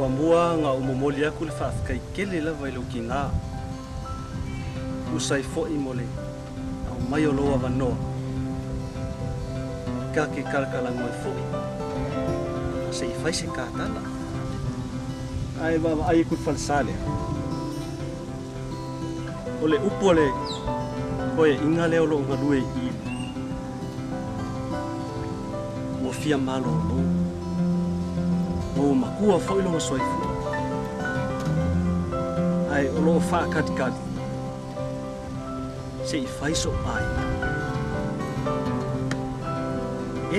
Muamua ona ou momoli atu le faafetai tele lava i lou tina, tusa ai foi mo le aumai o lou avanoa ta te talatalanoa ai foi a se i fai se ta tala. Ae vaavaai atu i le falesa lea, o le upu a le toeaiina lea o lo o galue i i, ua fia malolo, ma ua matua foi lona soifua, ae o lo o faatalitali se i fai sou aiga.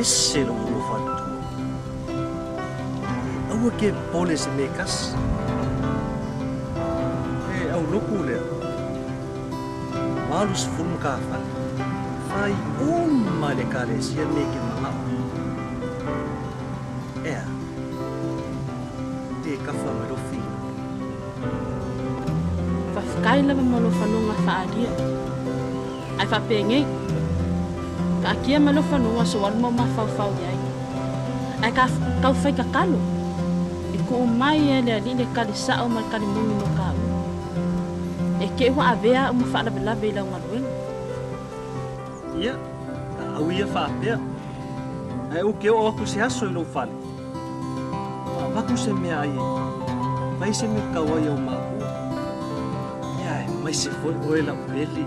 Ese lou alofa Atua. E aua ke popole i se mea e tasi. E aulotu lea, 80 matafale, fai uma e le Ekalesia mea e te manao. Ea, tē kafa mai lou finagalo. Faafetai lava mo lou fanuga faaalia. Ae faapenei, taatia mai lou fanuga sou alu ma ou mafaufau i ai. Ae ka tau fai tatalo, i tuu mai e le Alii le tali sao ma le tali moni mo tāua. E te ua avea au ma faalavelave i lau galuega. Ia, a au ia faapea, ae ou te oo atu i se aso i lou fale, ua avatu se meaai e fai se mea tatau ai au mākua. Ia, aemaise foi oe lau pele.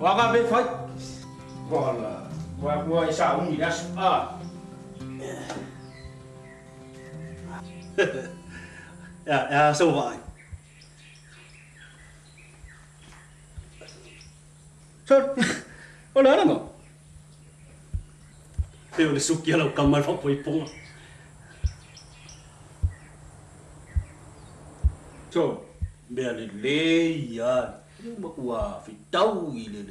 O a ka mea fai? Wala, ua ua e sauni le aso. Ah. Ea, ea sau vaai. Sir, o le a lena? Pei o le suki a lau tama i le faapoipoga. So, mea lelei lava, e matua fetau i le.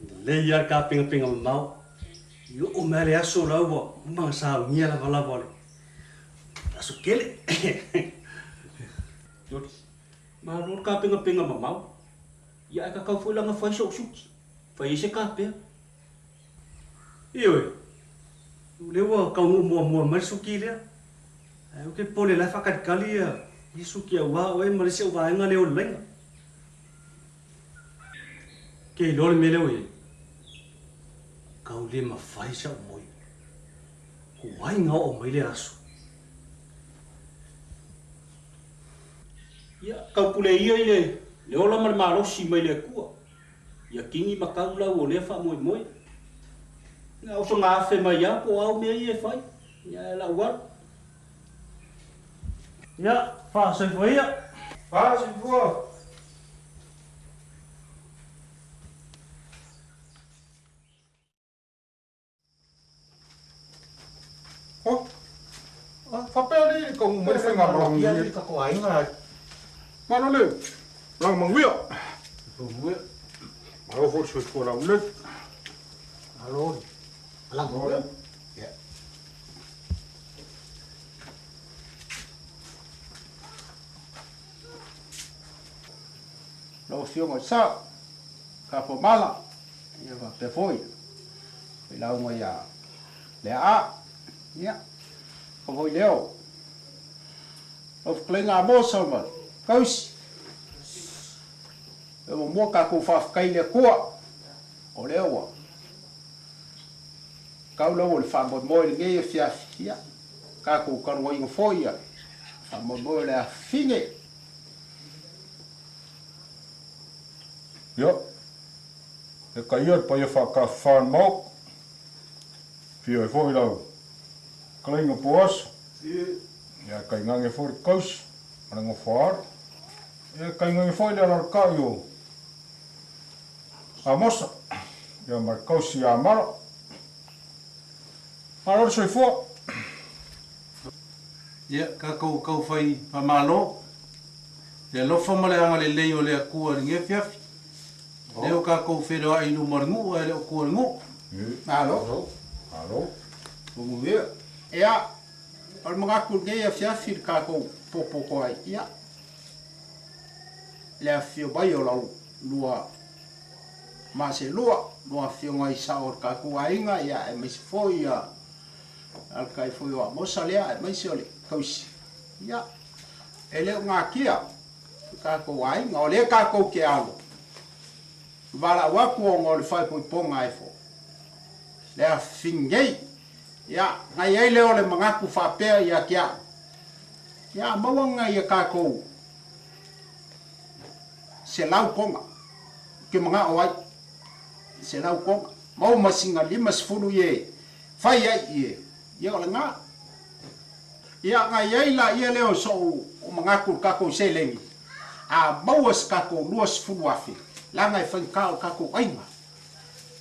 Lelei lava le tapenapena mamao. I oo mai lava le aso la ua uma ona saunia lavalava o le aso tele. Malo le tapenapena mamao. Ia ae tatau foi la ona fai sou suki. Fai ai se kapea. Ioe, o lea ua taunuu muamua mai le suki lea. Ae ou te popole la e faatalitali ia suki aua oe ma le isi au vaega lea o le laina. Ke iloa le mea lea ua i ai, kau le mafai sau moe. Tuai na oo mai le aso. Ia, taupule ia i le ola ma le malosi mai le Atua. Ia kini ma kau lau o lea faamoemoe. Ia, o sona afe mai lava po o a au mea ia e fai. Ia, e lau alu. Ia, faasoifua ia. Faasoifua. Oh, faapea alii le taunuu mai le faigamalaga Ia le tatou aiga. Malo le malaga manuia. Malo foi le soifua laulelei. Malo le malaga manuia. Ia. Lau Afioga i Sa, Kafomala, ia faapea foi le lauga ia Leaa, ia, ka foi leo. Lau fetalaiga Amosa ma Kausi, e muamua tatou faafetai i le Atua, o lea ua tau lau o le faamoemoe i lenei afiafi, ia, tatou talanoaina foi ia faamoemoe o le afafine. Ia, e taia le paia faatafafa o le Maota, afio ai foi lau fetalaiga Poasa, ia e tainane foi le tausi ma le nofoaalo, ia e tainane foi le alalatai o Amosa, ia ma le tausi ia Amala. Malo le soifua! Ia, tatou taufai faamalo i le alofa ma le agalelei o le Atua i lenei afiafi. Lea ua tatou feiloai i luma o le nuu ae le o tua i le nuu. Malo. Malo. Manuia. Ia, o le manatu i lenei afiafi i le tatou popoto ai, ia, le afifio mai o lau lua ma se lua, lua afioga i sao o le tatou aiga, ia, aemaise foi ia alaalatai foi o Amosa lea, aemaise o le tausi. Ia, e le o natia le tatou aiga, o lea tatou te alo, valaau atu ona o le faaipoipoga e fo le afifini nei. Ia, na i ai lea o le manatu faapea ia te au, ia, a maua ni nai a tatou 100 toga, ou te manao ai, 100 toga, maua ma sina 50 ia e fai ai ie, ia o lena. Ia, na i ai laia lea o sou manatu i le tatou seleni, a maua se tatou 20,000, leaga e faigata o le tatou aiga.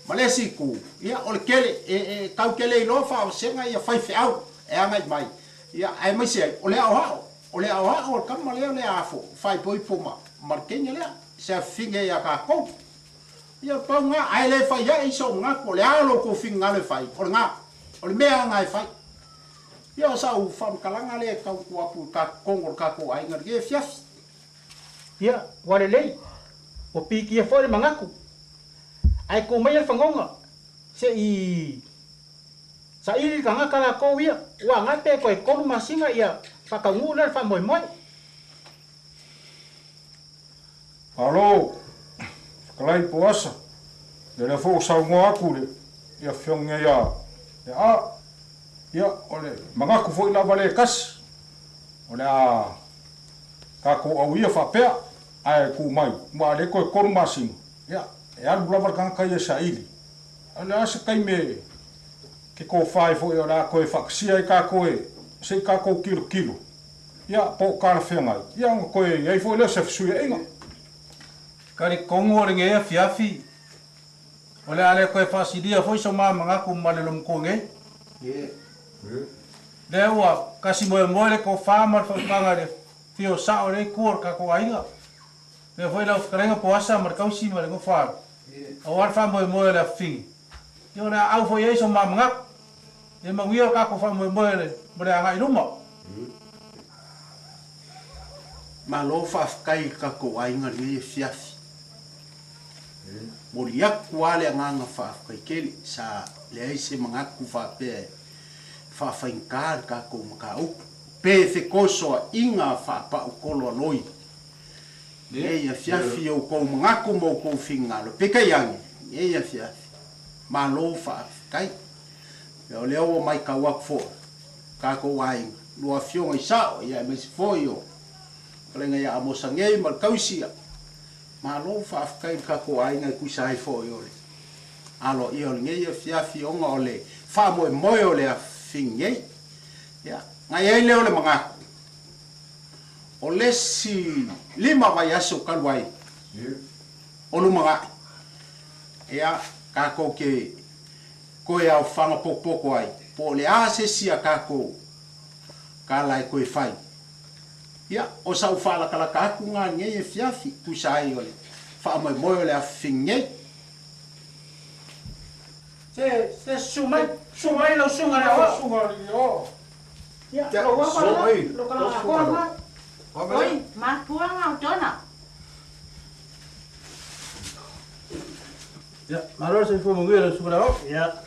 Ma le isi itu, ia, o le tele, e, e tatou te le iloa faavasega ia faifeau e agai mai, ia, aemaise ai, o le aoao, o le aoao o le tama lea o le a faaipoipo ma, ma le teine lea, se afifine ia tatou. Ia, pau lena, ae le fai ae i sou manatu, o le a lo outou finagalo e fai, o lena, o le mea lena e fai. Ia, o sau faamatalaga lea e tau tuu atu i totonu o le tatou aiga i lenei afiafi. Ia, ua lelei, ua pikia foi le manatu, ae tuu maia le fagoga se i saili le tagata latou ia, ua agai pe toe 3 masina ia faataunuu lea le faamoemoe. Malo, fetalai Poasa, ia lea foi ua saunoa atu le afioga ia Leaa, ia o le manatu foi lava lea e tasi, o le a tatou auia faapea, ae tuu mai, aua o lea toe 3 masina, ia, e alu lava le tagata ia e saili. A o le a se taimi e te tofa ai foi o le a toe faatasia ai tatou e se i tatou tilotilo, ia, po o talafeagai, ia ona toe i ai foi lea o se fesuiaiga. Talitonu o lenei afiafi, o le a le toe faasilia foi so ma manatu ma le lomatua nei. Lea ua tasi moemoe le tofa ma le faautaga i le fia o sao i lea itu o le tatou aiga. Lea foi lau fetalaiga Poasa ma le tausi ma le nofo aua le faamoemoe o le afifine. Ia o le a au foi i ai so ma manatu. Ia manuia le tatou faamoemoe mo le agai i luma. Malo faafetai i le tatou aiga lenei afiafi. Momoli atu lava le agaga faafetai tele, sa leai se manatu faapea e faafaigata le tatou mataupu, pe fekosoaʻiga faapaukolo a loi. Lenei afiafi i outou manatu ma outou finagalo, peitai ane, lenei afiafi, malo faafetai. O lea ua matau atu foi, tatou aiga, lua afioga i sao, ia aemaise foi o fetalaiga ia Amosa nei ma le tausi, ia, malo faafetai i le tatou aiga e tusa ai foi o le aloaia o lenei afiafi ona o le faamoemoe o le afifini nei. Ia, na i ai lea o le manatu, o le isi 5 vaiaso talu ai o lumanai, ia, tatou te toe aofaga potopoto ai, po o le a se isi a tatou tala e toe fai. Ia, o sau faalatalata atu lena i lenei afiafi, tusa ai o le faamoemoe o le afifini nei. Se, se susu mai, susu mai lau susuga i le aoao. Susuga i le aoao. Ia, lou ava lena, lou talaga atoa lena. Oi, matua ngau tona. Ia, malo le soifua manuia lau susuga i le aoao. Ia,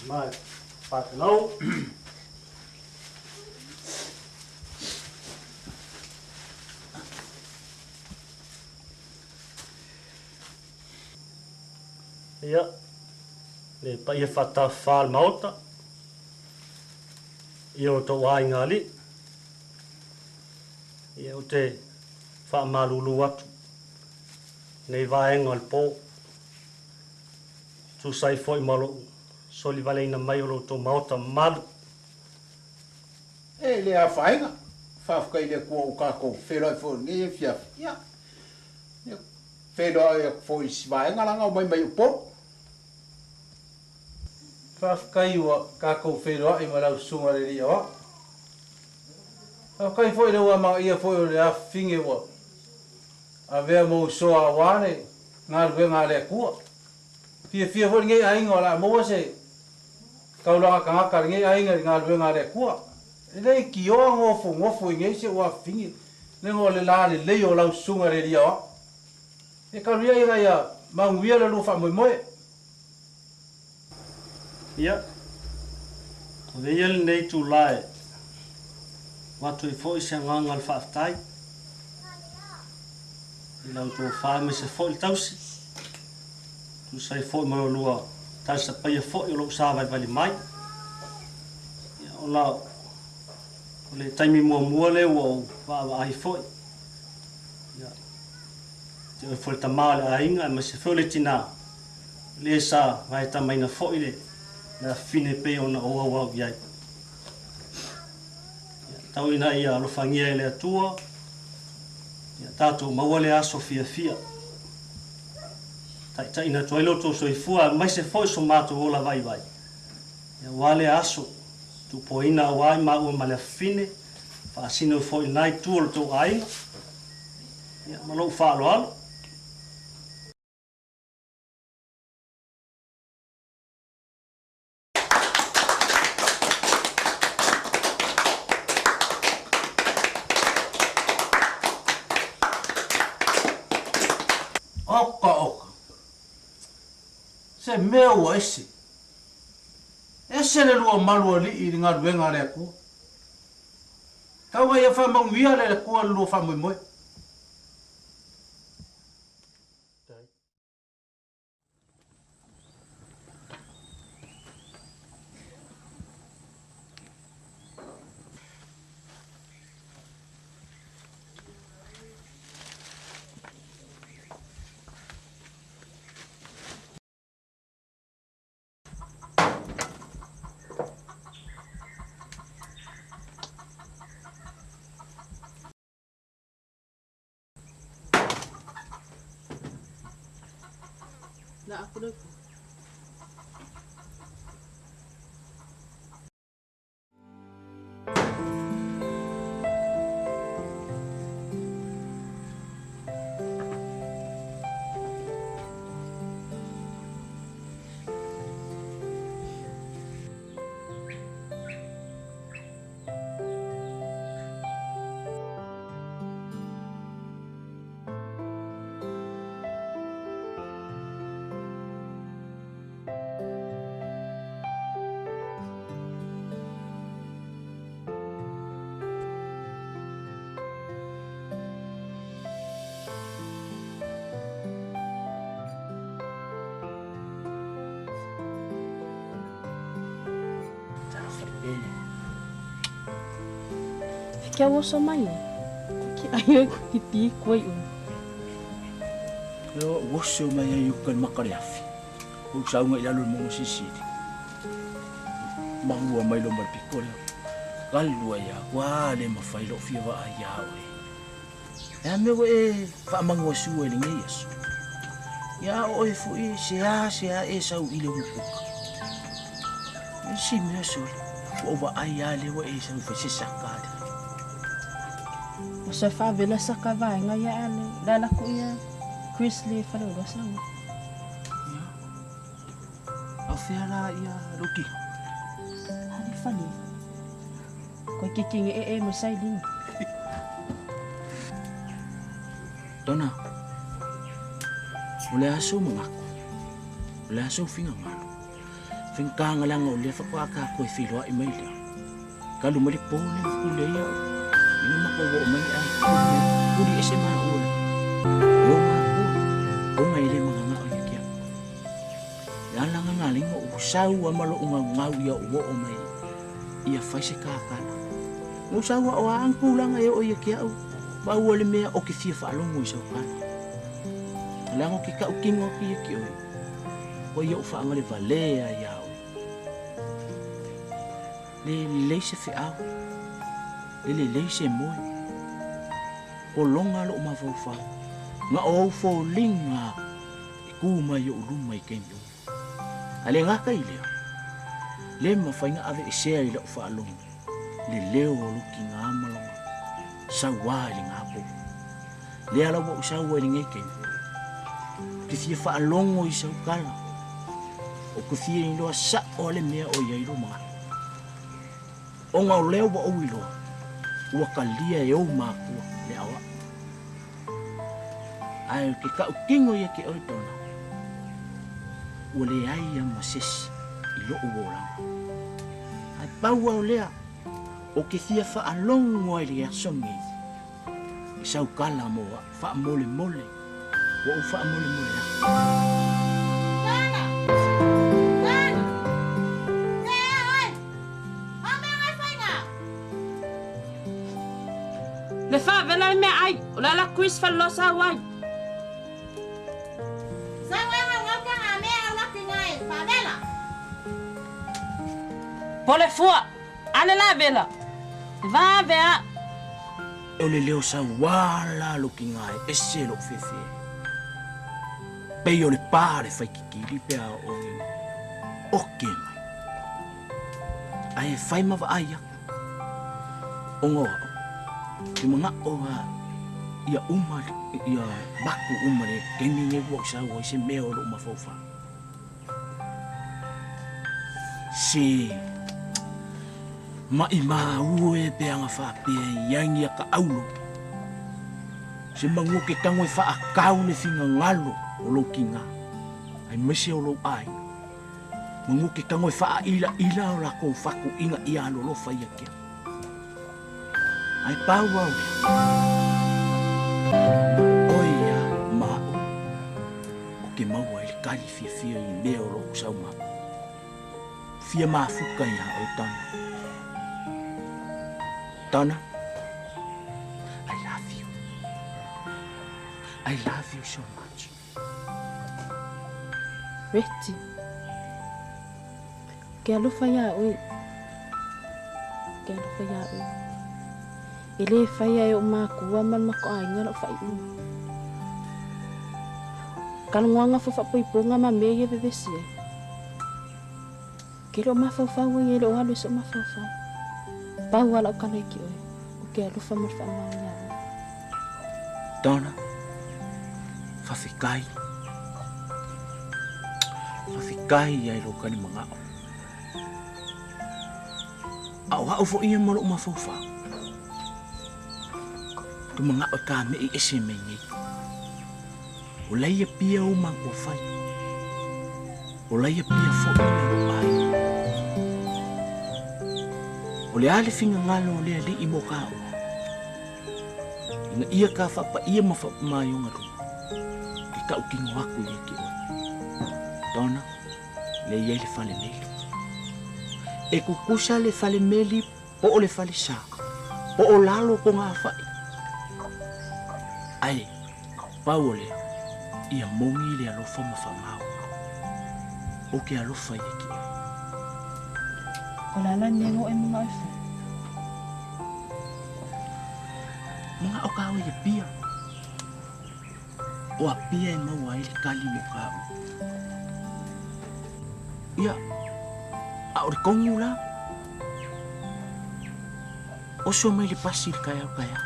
mai, faatelau. Ia, le paia faatafafa o le Maota, ia o tou aiga alii, ia ou te faamalulu atu nei vaega o le po, tusa ai foi ma lou solivaleina mai o lo outou Maota mamalu. E le afaina, faafetai i le Atua ua tatou feiloai foi i lenei afiafi. Ia, ia feiloai atu foi i si vaega leaga omai mai Upolu. Faafetai ua tatou feiloai ma lau Susuga i le Alii Aoao. Faafetai foi i le ua amanaia foi o le afifine ua avea ma usoa aua le galuega a le Atua. Fiafia foi lenei aiga o le a maua se taulaga tagata a lenei aiga i le galuega a le Atua. E le itioa nofonofo i nei se ua afifine leaga o le lalelei o lau susuga i le Alii Aoao. E talu ia ina ia manuia le lua faamoemoe. Ia, ave ia lenei itula e avatu ai foi se agaga o le faafetai i la outou fa aemaise foi le tausi, tusa ai foi ma lo lua talisapaia foi o lou sa valivali mai. Ia, ona o le taimi muamua lea ua ou vaavaai foi, ia, te oe foi le tama o le aiga aemaise foi o le tinā, le sa vaetamaina foi le afafine pei ona ou auau i ai. Ia, tau ina ia alofagia e le Atua, ia tatou maua le aso fiafia. Taitaiina atu ai lo outou soifua aemaise foi so matou ola vaivai, ia aua lea aso, tuupoina aua i maua ma le afafine, faasino foi i lena itu o lo outou aiga, ia, ma lou faaaloalo. Oka oka. Se mea ua ese. Ese le lua malu alii i le galuega a le Atua. Tau ga ia faamanuia le Atua le lua faamoemoe. La aku lagi. Kia oso mai e. Ki ai oi ki pi koi u. Io oso mai ai uka le maka le afi. O saunga i lalo le mongo sisili. Maua mai lo mal piko le. Kalua ia kwa le mawhai lo fia wa ai ia oe. E a mea ua e faamanua sua i lenei aso. Ia oe foi se a se a e sau i le umukuka. E si mea sole, ua ou vaai lava lea ua e sau e fai se saka le. Ua soe faavela saka vaega ia ale le ala ku ia Chris le faleoloa saga. Ia, au fea la ia lou tino? Hale fale. Koe kekingi e e ma sailing. Donna, o le a sou mangaku? O le a sou fingagalo? Fingkanga leaga o lea faatoa ka koe feiloai mai lea. Ka luma le po lea ma pule ia o. Ina ma kou oo mai ai puli ese ma ua le. E o makou, o ngai le manganga o ia kia. Le ala nga linga o sau a ma lou ngaungau ia o oo mai ia fai se kakala. Ngau sau a o a ang kulanga e o ia kia au. Ma ua le mea o ke fia whaalongo i sau kala. Leaga o ke kau kingo ki ia ki oe. Ko ia o whaangale valea ia oe. Le lelei se feau. Le lelei se moe. Pologa lou mafaufau. Nga o au foliga e ku mai oʻu luma i taimi uma. A le gata i lea, le mafai na aveesea i lau faalogo le leo o lou tiga ma lona sauā i le gapo. Lea la ua ou sau ai i lenei taimi, ou te fia faalogo i sau tala. Ou te fia iloa sa'o a le mea o i ai lou manatu. Ona o lea ua ou iloa, ua talia e ou makua le aoao. Ae ou te tautino ia te oe Donna, ua leai ia ma sesi i lo'u olaga. Ae pau lava o lea, ou te fia faalogo ai i le aso lenei i sau tala mo a'u faamolemole ua ou faamolemole atu. Donna! Donna! Se ea oe! O mea ngai faiga! Le faavela le meaai, o le ala Chris faleloa sau ai. Sau e ngau ngau ka ngā mea au laki ngā e faavela. Pole fua, ale la vela. Vave a. O le leo sauala lo ki ngā e ese lo'u fiafia. Pei o le pa le faikikili pe a o ngi oke mai. Ae fai ma vaai aku. Ona o a'u, ke mana'o a ia uma ia maku uma le taimi nei ua ou sau ai se mea o lo'u mafaufau. Se maʻimau e pe aga faapea i ai ia ka aulo. Se manu o ke tago e faakau le finagalo o lou kina, aemaise o lou aiga. Manu ke tago e faailaila o lakou fakuʻiga ia alolofa ia ke. Ae pau au lea. Oi ia ma aʻu, o ke maua ai le kali fiafia i mea o loʻu sauma. Fia mafuka iā ʻoe Donna. Donna, I love you. I love you so much. Reti, ke alofa iā ʻoe. Ke alofa iā ʻoe. E lē faia e oʻu mākua ma le makou ʻāina loʻu faaiuga. Ka logoaga foi faapoipoga ma mea ia e vevesi ai. Ke le o mafaufau ai e le o alu e soʻu mafaufau. Pau a lau kala iki ʻoe, o ke alofa ma le faamao iā ʻoe. Donna, Fafetai. Fafetai ia i lou kali manao. A o a'u foi ia ma lo'u mafaufau. Ke mana'o e kame'i ese mai nei. O laia pia ou makua fai. O laia pia fo'i ia lou aiga. O le a le finagalo o le Alii mo kāua? Ina ia ka faapaia ma faapamaioga luma, ke taʻutino aku ia ki oe. Donna, lea i ai le fale meli. E kukusa le fale meli po o le fale sa, po o lalo ko ngā whai. Ae, pau o lea, ia mongi le alofa ma whamao. O ke alofa ia ki oe. O le ala nei o e mga e whai. Mga o ka oe e pia. O Apia e maua ai le kali mo kāu. Ia, a o le kongu la. Oso mai le pasi i le kaeao kaeao.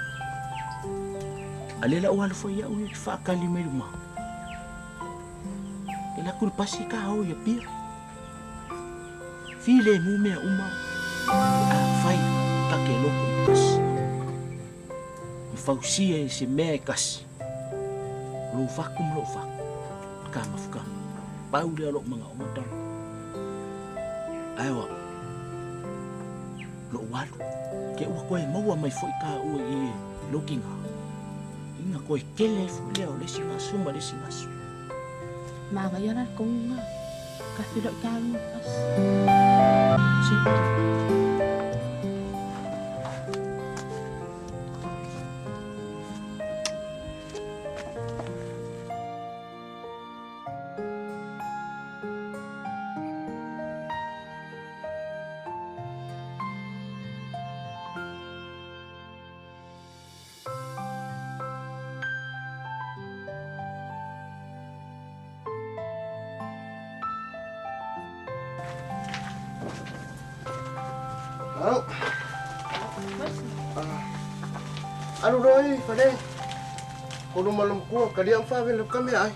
A le la o alu foi ia'u ia ki whaakali mai luma. E la kuru pasi ka hao i Apia. Fi le mu mea uma. A whai take loko kasi. Ma fausia e se mea e kasi. Lou faku ma lou faku. Ka mafuka. Pau lea lou manaoga tala. Ae o a'u. Lou alu. Ke ua koe maua mai foi kāua i e lou kinga. Ina koe kele ai foi lea o le isi gasu ma le isi gasu. Manaia la le konga. Ka feiloai kāua ma pasi. Au. Alu loa i fale. Ko luma luma kua kalia ang whawela ka mea ai.